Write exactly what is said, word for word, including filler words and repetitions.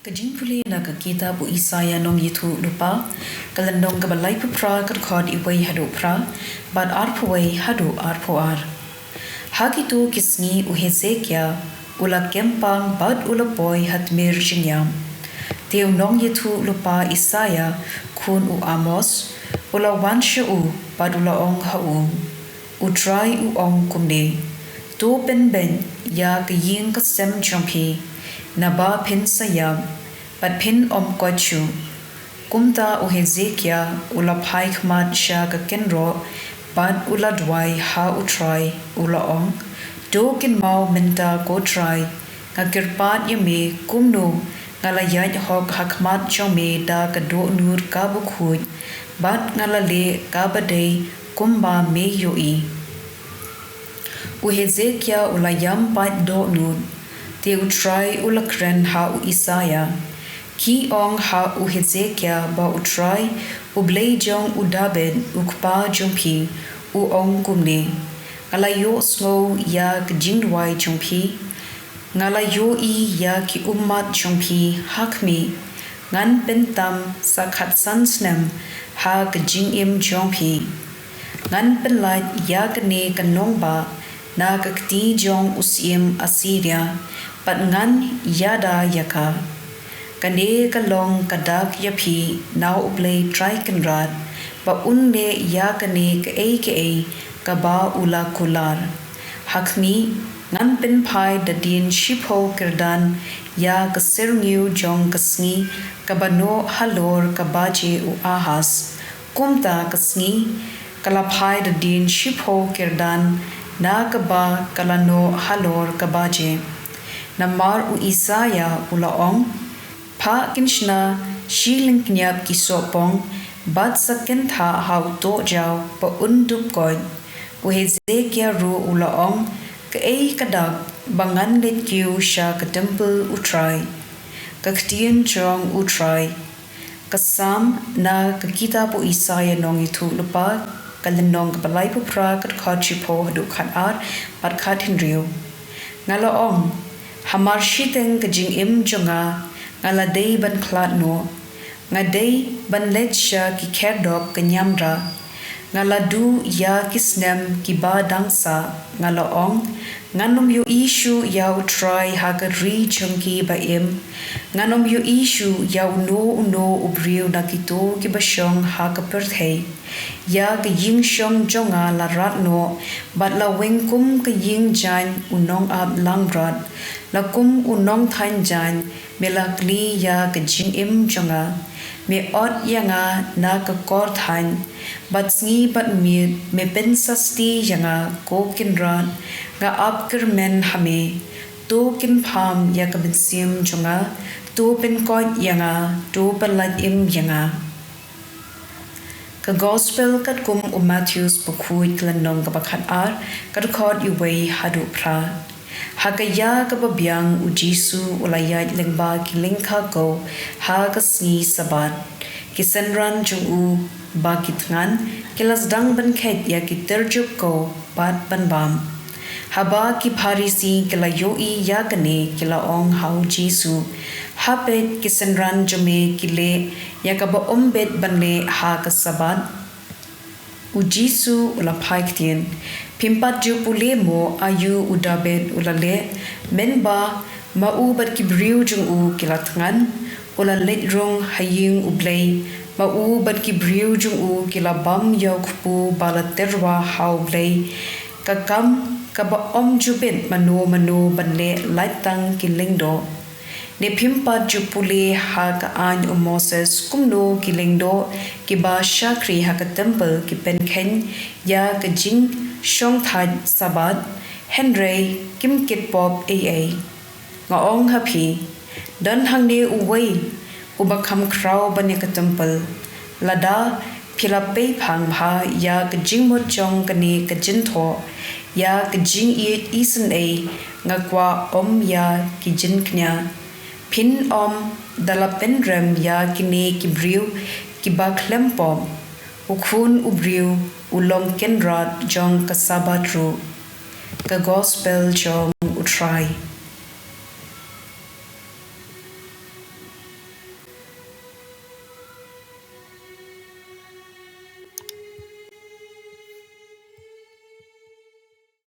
Ka jingpule na ka kitab u Isaïah nongïathuhlypa, ka lynnong kaba laiphew phra, ka dkhot iwei haduh phra, bad arphew wei haduh arphew ar. Ha kito ki sngi u Hesekiah u la kem pang bad u la poi ha tmier jingïap. Te u nongïathuhlypa Isaïah khun u Amoz u la wan sha u bad u la ong ha u, U Trai u ong kumne: To pynbeit ïa ka ïing ka sem jong phi, naba phin sa ïap, bad phin ym koit shuh. Kumta u Hesekiah u la phai khmat sha ka kynroh bad u la duwai ha U Trai, u la ong, To kynmaw mynta, ko Trai, nga kyrpad ïa me kumno nga la ïaid hok ha khmat jong me da ka dohnud kaba khuid, bad nga la leh kaba dei kumba me ïohi. U Hesekiah u la ïam pat dohnud, te U Trai u la kren ha u Isaïah: Khie ong ha u Hesekiah ba U Trai, U Blei jong u Dabid u kpa jong phi, u ong kumne: Nga la ïohsngew ïa ka jingduwai jong phi, nga la ïohi ïa ki ummat jong phi. Ha khmih, ngan pyntam sa khatsan snem ha ka jingim jong phi. Ngan pynlait ïa kane ka nongbah na ka kti jong u syiem Assyria, bad ngan ïada ïa ka. Kane ka long ka dak ïa phi na U Blei Trai Kynrad, ba un leh ïa kane kaei kaei kaba u la kular. Ha khmih, ngan pynphai da dien shiphew kyrdan ïa ka syrngiew jong ka sngi kaba noh halor ka baje u Ahaz. Kumta ka sngi ka la phai da dien shiphew kyrdan na kaba ka la noh halor ka baje. Namar u Isaïah u la ong, Phah kin shna shi lyngkniap ki sohpong, bad sa kynthah ha u tohjaw ba un dup koit. U Hesekiah ruh u la ong, Kaei ka dak ba ngan leit kiew sha ka templ U Trai? Ka ktien jong U Trai. Ka Salm na ka kitab u Isaïah nongïathuhlypa, ka lynnong kaba laiphew phra, ka dkhot shiphew haduh khatar bad khathynriew. Nga la ong, Hamar shiteng ka jingim jong nga, nga la dei ban khlad noh. Nga dei ban leit sha ki khyrdop ka niamra. Nga la duh ïa ki snem kiba dang sah. Nga la ong, Ngan ym ïohi shuh ïa U Trai ha ka ri jong ki ba im. Ngan ym ïohi shuh ïa uno uno u briew na kito kiba shong ha ka pyrthei. Ïa ka ïing shong jong nga la rat noh, bad la weng kum ka ïing jaiñ u nongap langbrot, la kum u nongthaiñ jaiñ. Me la kylli ïa ka jingim jong nga, me ot ïa nga na ka kor thaiñ, bad sngi bad miet me pynsasti ïa nga, ko Kynrad. Nga ap kyrmen ha me. To kynpham ïa ka mynsiem jong nga, to pynkoit ïa nga, to pynlait im ïa nga. Ka Gospel katkum u Mathaios bakhuid, ka lynnong kaba khatar, ka dkhot iwei haduh phra. Ha ka ïa kaba biang u Jisu u la ïaid lyngba ki lyngkha kow ha ka sngi Sabbath. Ki synran jong u ba ki thngan ki la sdang ban kheit ïa ki tyrjup kow bad ban bam. Haba ki Pharisi ki la ïohi ïa kane, ki la ong ha u Jisu, Ha peit, ki synran jong me ki leh ïa kaba ym bit ban leh ha ka Sabbath. U Jisu u la phai ktien, Phim pat ju pule mo aïu u Dabid u la leh, mynba ma u bad ki briew jong u ki la thngan? U la leit rung ha ïing U Blei, ma u bad ki briew jong u ki la bam ïa u kpu ba la tyrwa ha U Blei. Ka kam kaba ym ju bit mano mano ban leh lait tang ki lyngdoh. Ne phim pat ju pule ha ka aiñ u Moses kumno ki lyngdoh kiba shakri ha ka templ ki pynkheiñ ïa ka jingshongthait Sabbath, hynrei kim kit pop ei ei. Nga ong ha phi, don hangne uwei uba kham khraw ban ïa ka templ. Lada phi la peiphang bha ïa ka jingmut jong kane ka jingthoh, ïa ka jingïeit isynei, nga kwah ym ïa ki jingkñia. Phin ym da la pynrem ïa kine ki briew kiba khlem pop, u Khun u briew u long Kynrad jong ka Sabbath ruh. Ka Gospel jong U Trai.